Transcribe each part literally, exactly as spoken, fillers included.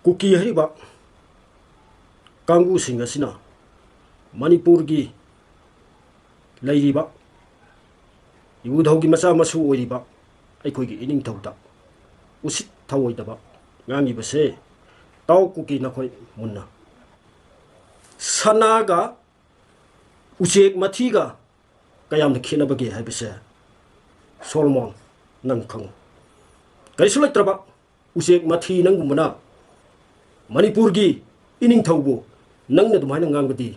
ꯀꯨꯀꯤ ꯍꯥꯏꯔꯤꯕ ꯀꯥꯡꯕꯨꯁꯤꯡ ꯑꯁꯤꯅ ꯃꯅꯤꯄꯨꯔꯒꯤ ꯂꯩꯔꯤꯕ ꯏꯕꯨꯙꯧꯒꯤ ꯃꯆꯥ ꯃꯁꯨ ꯑꯣꯏꯔꯤꯕ ꯑꯩꯈꯣꯏꯒꯤ ꯏꯅꯤꯡꯊꯧꯗ ꯎꯁꯤꯠ ꯊꯑꯣꯏꯗꯕ ꯉꯥꯡꯉꯤꯕꯁꯦ ꯇꯥꯎ ꯀꯨꯀꯤ ꯅꯈꯣꯏ ꯃꯨꯟꯅ꯫ ꯁꯅꯥꯒ ꯎꯆꯦꯛ ꯃꯊꯤꯒ ꯀꯌꯥꯝꯅ ꯈꯦꯠꯅꯕꯒꯦ ꯍꯥꯏꯕꯁꯦ ꯁꯣꯂꯣꯃꯣꯟ ꯅꯪ ꯈꯪꯉꯨ꯫ ꯀꯔꯤꯁꯨ ꯂꯩꯇ꯭ꯔꯕ ꯎꯆꯦꯛ ꯃꯊꯤ ꯅꯪꯒꯨꯝꯕꯅ ꯃꯅꯤꯄꯨꯔꯒꯤ ꯏꯅꯤꯡꯊꯧꯕꯨ ꯅꯪꯅ ꯑꯗꯨꯃꯥꯏꯅ ꯉꯥꯡꯕꯗꯤ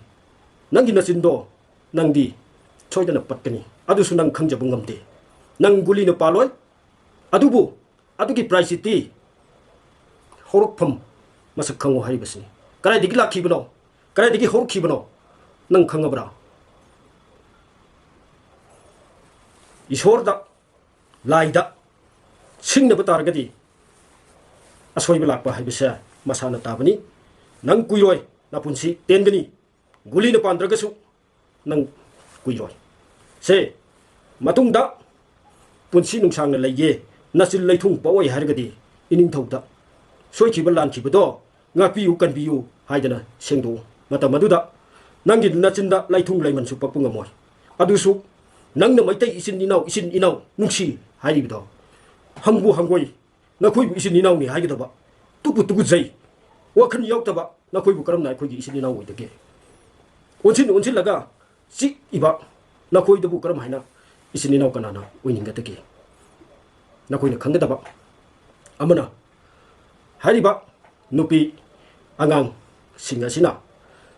ꯅꯪꯒꯤ ꯅꯆꯤꯟꯗꯣ ꯅꯪꯗꯤ ꯁꯣꯏꯗꯅ ꯄꯠꯀꯅꯤ꯫ ꯑꯗꯨꯁꯨ ꯅꯪ ꯈꯪꯖꯕ ꯉꯝꯗꯦ꯫ ꯅꯪ ꯒꯨꯂꯤꯅ ꯄꯥꯜꯂꯣꯏ꯫ ꯑꯗꯨꯕꯨ ꯑꯗꯨꯒꯤ ꯄ꯭ꯔꯥꯏꯖꯁꯤꯇꯤ ꯍꯧꯔꯛꯐꯝ ꯃꯁꯛ ꯈꯪꯉꯨ ꯍꯥꯏꯔꯤꯕꯁꯤꯅꯤ꯫ ꯀꯗꯥꯏꯗꯒꯤ ꯂꯥꯛꯈꯤꯕꯅꯣ? ꯀꯗꯥꯏꯗꯒꯤ ꯍꯧꯔꯛꯈꯤꯕꯅꯣ? ꯅꯪ ꯈꯪꯉꯕ꯭ꯔꯥ? ꯏꯁꯣꯔꯗ, ꯂꯥꯏꯗ ꯁꯤꯡꯅꯕ ꯇꯥꯔꯒꯗꯤ ꯑꯁꯣꯏꯕ ꯂꯥꯛꯄ ꯍꯥꯏꯕꯁꯦ ꯃꯁꯥꯅ ꯇꯥꯕꯅꯤ꯫ ꯅꯪ ꯀꯨꯏꯔꯣꯏ, ꯅꯄꯨꯟꯁꯤ ꯇꯦꯟꯒꯅꯤ꯫ ꯒꯨꯂꯤꯅ ꯄꯥꯟꯗ꯭ꯔꯒꯁꯨ ꯅꯪ ꯀꯨꯏꯔꯣꯏ꯫ ꯁꯦ, ꯃꯇꯨꯡꯗ ꯄꯨꯟꯁꯤ ꯅꯨꯡꯁꯥꯡꯅ ꯂꯩꯒꯦ, ꯅꯆꯤꯜ ꯂꯩꯊꯨꯡ ꯄꯣꯛꯑꯣꯏ ꯍꯥꯏꯔꯒꯗꯤ ꯏꯅꯤꯡꯊꯧꯗ ꯁꯣꯏꯈꯤꯕ ꯂꯥꯟꯈꯤꯕꯗꯣ ꯉꯥꯛꯄꯤꯌꯨ, ꯀꯟꯕꯤꯌꯨ ꯍꯥꯏꯗꯅ ꯁꯦꯡꯗꯣꯛꯎ꯫ ꯃꯇꯝ ꯑꯗꯨꯗ ꯅꯪꯒꯤ ꯅꯆꯤꯟꯗ ꯂꯩꯊꯨꯡ ꯂꯩꯃꯟꯁꯨ ꯄꯛꯄ ꯉꯝꯃꯣꯏ꯫ ꯑꯗꯨꯁꯨ ꯅꯪꯅ ꯃꯩꯇꯩ ꯏꯆꯤꯟ ꯏꯅꯥꯎ, ꯏꯆꯤꯟ ꯏꯅꯥꯎ ꯅꯨꯡꯁꯤ ꯍꯥꯏꯔꯤꯕꯗꯣ ꯍꯪꯕꯨ ꯍꯪꯒꯣꯏ꯫ ꯅꯈꯣꯏꯕꯨ ꯏꯆꯤꯟ ꯏꯅꯥꯎꯅꯤ ꯍꯥꯏꯒꯗꯕ, ꯇꯨꯀꯨ ꯇꯨꯀꯨꯖꯩ꯫ ꯋꯥꯈꯜ ꯌꯥꯎꯗꯕ ꯅꯈꯣꯏꯕꯨ ꯀꯔꯝꯅ ꯑꯩꯈꯣꯏꯒꯤ ꯏꯆꯤꯟ ꯏꯅꯥꯎ ꯑꯣꯏꯗꯒꯦ? ꯑꯣꯟꯁꯤꯟ ꯑꯣꯟꯁꯤꯜꯂꯒ ꯆꯤꯛꯏꯕ ꯅꯈꯣꯏꯗꯕꯨ ꯀꯔꯝ ꯍꯥꯏꯅ ꯏꯆꯤꯟ ꯏꯅꯥꯎ ꯀꯅꯥꯅ ꯑꯣꯏꯅꯤꯡꯒꯗꯒꯦ? ꯅꯈꯣꯏꯅ ꯈꯪꯒꯗꯕ ꯑꯃꯅ, ꯍꯥꯏꯔꯤꯕ ꯅꯨꯄꯤ ꯑꯉꯥꯡꯁꯤꯡ ꯑꯁꯤꯅ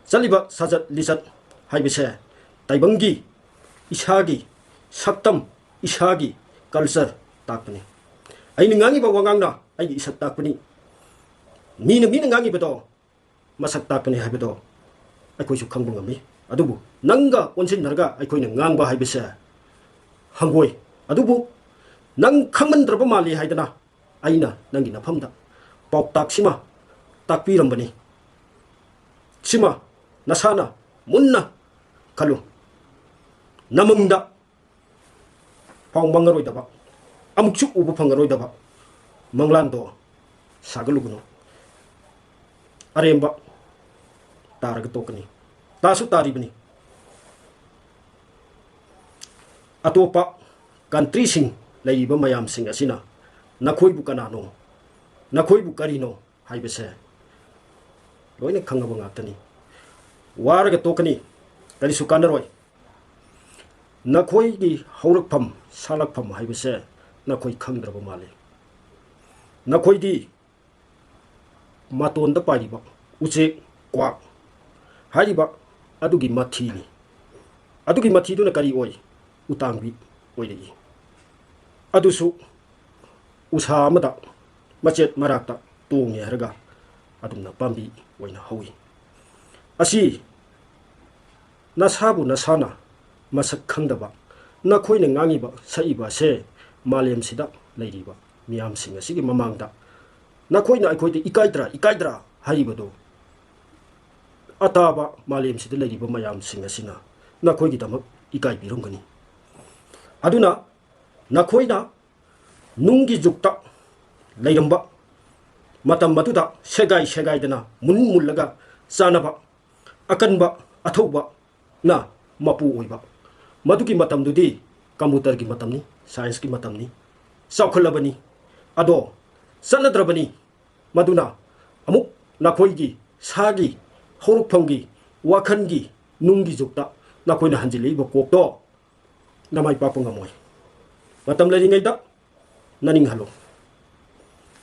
ꯆꯠꯂꯤꯕ ꯁꯥꯖꯠ ꯂꯤꯆꯠ ꯍꯥꯏꯕꯁꯦ ꯇꯥꯏꯕꯪꯒꯤ ꯏꯁꯥꯒꯤ ꯁꯛꯇꯝ, ꯏꯁꯥꯒꯤ culture ꯇꯥꯛꯄꯅꯤ꯫ ꯑꯩꯅ ꯉꯥꯡꯉꯤꯕ ꯋꯥꯉꯥꯡꯅ ꯑꯩꯒꯤ ꯏꯁꯛ ꯇꯥꯛꯄꯅꯤ꯫ ꯃꯤꯅ, ꯃꯤꯅ ꯉꯥꯡꯉꯤꯕꯗꯣ ꯃꯁꯛ ꯇꯥꯛꯄꯅꯤ ꯍꯥꯏꯕꯗꯣ ꯑꯩꯈꯣꯏꯁꯨ ꯈꯪꯕ ꯉꯝꯃꯤ꯫ ꯑꯗꯨꯕꯨ ꯅꯪꯒ ꯑꯣꯟꯁꯤꯟꯅꯔꯒ ꯑꯩꯈꯣꯏꯅ ꯉꯥꯡꯕ ꯍꯥꯏꯕꯁꯦ ꯍꯪꯒꯣꯏ꯫ ꯑꯗꯨꯕꯨ ꯅꯪ ꯈꯪꯃꯟꯗ꯭ꯔꯕ ꯃꯥꯜꯂꯤ ꯍꯥꯏꯗꯅ ꯑꯩꯅ ꯅꯪꯒꯤ ꯅꯐꯝꯗ ꯄꯥꯎꯇꯥꯛꯁꯤꯃ ꯇꯥꯛꯄꯤꯔꯝꯕꯅꯤ꯫ ꯁꯤꯃ ꯅꯁꯥꯅ ꯃꯨꯟꯅ ꯈꯜꯂꯨ꯫ ꯅꯃꯪꯗ ꯐꯥꯎ ꯃꯪꯉꯔꯣꯏꯗꯕ, ꯑꯃꯨꯛꯁꯨ ꯎꯕ ꯐꯪꯉꯔꯣꯏꯗꯕ ꯃꯪꯂꯥꯟꯗꯣ ꯁꯥꯒꯠꯂꯨꯒꯅꯨ꯫ ꯑꯔꯦꯝꯕ ꯇꯥꯔꯒ ꯇꯣꯛꯀꯅꯤ꯫ ꯇꯥꯁꯨ ꯇꯥꯔꯤꯕꯅꯤ꯫ ꯑꯇꯣꯞꯄ ꯀꯟꯇ꯭ꯔꯤꯁꯤꯡ ꯂꯩꯔꯤꯕ ꯃꯌꯥꯝꯁꯤꯡ ꯑꯁꯤꯅ ꯅꯈꯣꯏꯕꯨ ꯀꯅꯥꯅꯣ, ꯅꯈꯣꯏꯕꯨ ꯀꯔꯤꯅꯣ ꯍꯥꯏꯕꯁꯦ ꯂꯣꯏꯅ ꯈꯪꯉꯕ ꯉꯥꯛꯇꯅꯤ꯫ ꯋꯥꯔꯒ ꯇꯣꯛꯀꯅꯤ, ꯀꯔꯤꯁꯨ ꯀꯥꯟꯅꯔꯣꯏ꯫ ꯅꯈꯣꯏꯒꯤ ꯍꯧꯔꯛꯐꯝ, ꯁꯥꯠꯂꯛꯐꯝ ꯍꯥꯏꯕꯁꯦ ꯅꯈꯣꯏ ꯈꯪꯗ꯭ꯔꯕ ꯃꯥꯜꯂꯤ꯫ ꯅꯈꯣꯏꯗꯤ ꯃꯇꯣꯟꯗ ꯄꯥꯏꯔꯤꯕ ꯎꯆꯦꯛ, ꯀ꯭ꯋꯥꯛ ꯍꯥꯏꯔꯤꯕ ꯑꯗꯨꯒꯤ ꯃꯊꯤꯅꯤ꯫ ꯑꯗꯨꯒꯤ ꯃꯊꯤꯗꯨꯅ ꯀꯔꯤ ꯑꯣꯏ? ꯎꯇꯥꯡꯕꯤ ꯑꯣꯏꯔꯛꯏ꯫ ꯑꯗꯨꯁꯨ ꯎꯁꯥ ꯑꯃꯗ ꯃꯆꯦꯠ ꯃꯔꯥꯛꯇ ꯇꯣꯡꯉꯦ ꯍꯥꯏꯔꯒ ꯑꯗꯨꯝꯅ ꯄꯥꯝꯕꯤ ꯑꯣꯏꯅ ꯍꯧꯏ꯫ ꯑꯁꯤ ꯅꯁꯥꯕꯨ ꯅꯁꯥꯅ ꯃꯁꯛ ꯈꯪꯗꯕ, ꯅꯈꯣꯏꯅ ꯉꯥꯡꯉꯤꯕ ꯁꯛꯏꯕ ꯑꯁꯦ ꯃꯥꯂꯦꯝꯁꯤꯗ ꯂꯩꯔꯤꯕ ꯃꯤꯌꯥꯝꯁꯤꯡ ꯑꯁꯤꯒꯤ ꯃꯃꯥꯡꯗ ꯅꯈꯣꯏꯅ ꯑꯩꯈꯣꯏꯗ ꯏꯀꯥꯏꯗ꯭ꯔꯥ, ꯏꯀꯥꯏꯗ꯭ꯔꯥ ꯍꯥꯏꯔꯤꯕꯗꯨ ꯑꯇꯥꯕ ꯃꯥꯂꯦꯝꯁꯤꯗ ꯂꯩꯔꯤꯕ ꯃꯌꯥꯝꯁꯤꯡ ꯑꯁꯤꯅ ꯅꯈꯣꯏꯒꯤꯗꯃꯛ ꯏꯀꯥꯏꯕꯤꯔꯝꯒꯅꯤ꯫ ꯑꯗꯨꯅ ꯅꯈꯣꯏꯅ ꯅꯨꯡꯒꯤ ꯖꯨꯛꯇ ꯂꯩꯔꯝꯕ ꯃꯇꯝ ꯑꯗꯨꯗ ꯁꯦꯒꯥꯏ ꯁꯦꯒꯥꯏꯗꯅ ꯃꯨꯟ ꯃꯨꯜꯂꯒ ꯆꯥꯅꯕ ꯑꯀꯟꯕ ꯑꯊꯧꯕꯅ ꯃꯄꯨ ꯑꯣꯏꯕ, ꯃꯗꯨꯒꯤ ꯃꯇꯝꯗꯨꯗꯤ ꯀꯝꯄ꯭ꯌꯨꯇꯔꯒꯤ ꯃꯇꯝꯅꯤ, ꯁꯥꯏꯟꯁꯀꯤ ꯃꯇꯝꯅꯤ, ꯆꯥꯎꯈꯠꯂꯕꯅꯤ꯫ ꯑꯗꯣ ꯆꯠꯅꯗ꯭ꯔꯕꯅꯤ꯫ ꯃꯗꯨꯅ ꯑꯃꯨꯛ ꯅꯈꯣꯏꯒꯤ ꯁꯥꯒꯤ ꯍꯧꯔꯛꯐꯝꯒꯤ ꯋꯥꯈꯜꯒꯤ ꯅꯨꯡꯒꯤ ꯖꯨꯛꯇ ꯅꯈꯣꯏꯅ ꯍꯟꯖꯤꯜꯂꯛꯏꯕ ꯀꯣꯛꯇꯣ ꯅꯃꯥꯏ ꯄꯥꯛꯄ ꯉꯝꯃꯣꯏ꯫ ꯃꯇꯝ ꯂꯩꯔꯤꯉꯩꯗ ꯅꯅꯤꯡꯍꯜꯂꯨ꯫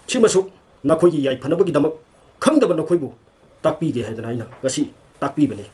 ꯁꯤꯃꯁꯨ ꯅꯈꯣꯏꯒꯤ ꯌꯥꯏꯐꯅꯕꯒꯤꯗꯃꯛ ꯈꯪꯗꯕ ꯅꯈꯣꯏꯕꯨ ꯇꯥꯛꯄꯤꯒꯦ ꯍꯥꯏꯗꯅ ꯑꯩꯅ ꯉꯁꯤ ꯇꯥꯛꯄꯤꯕꯅꯤ꯫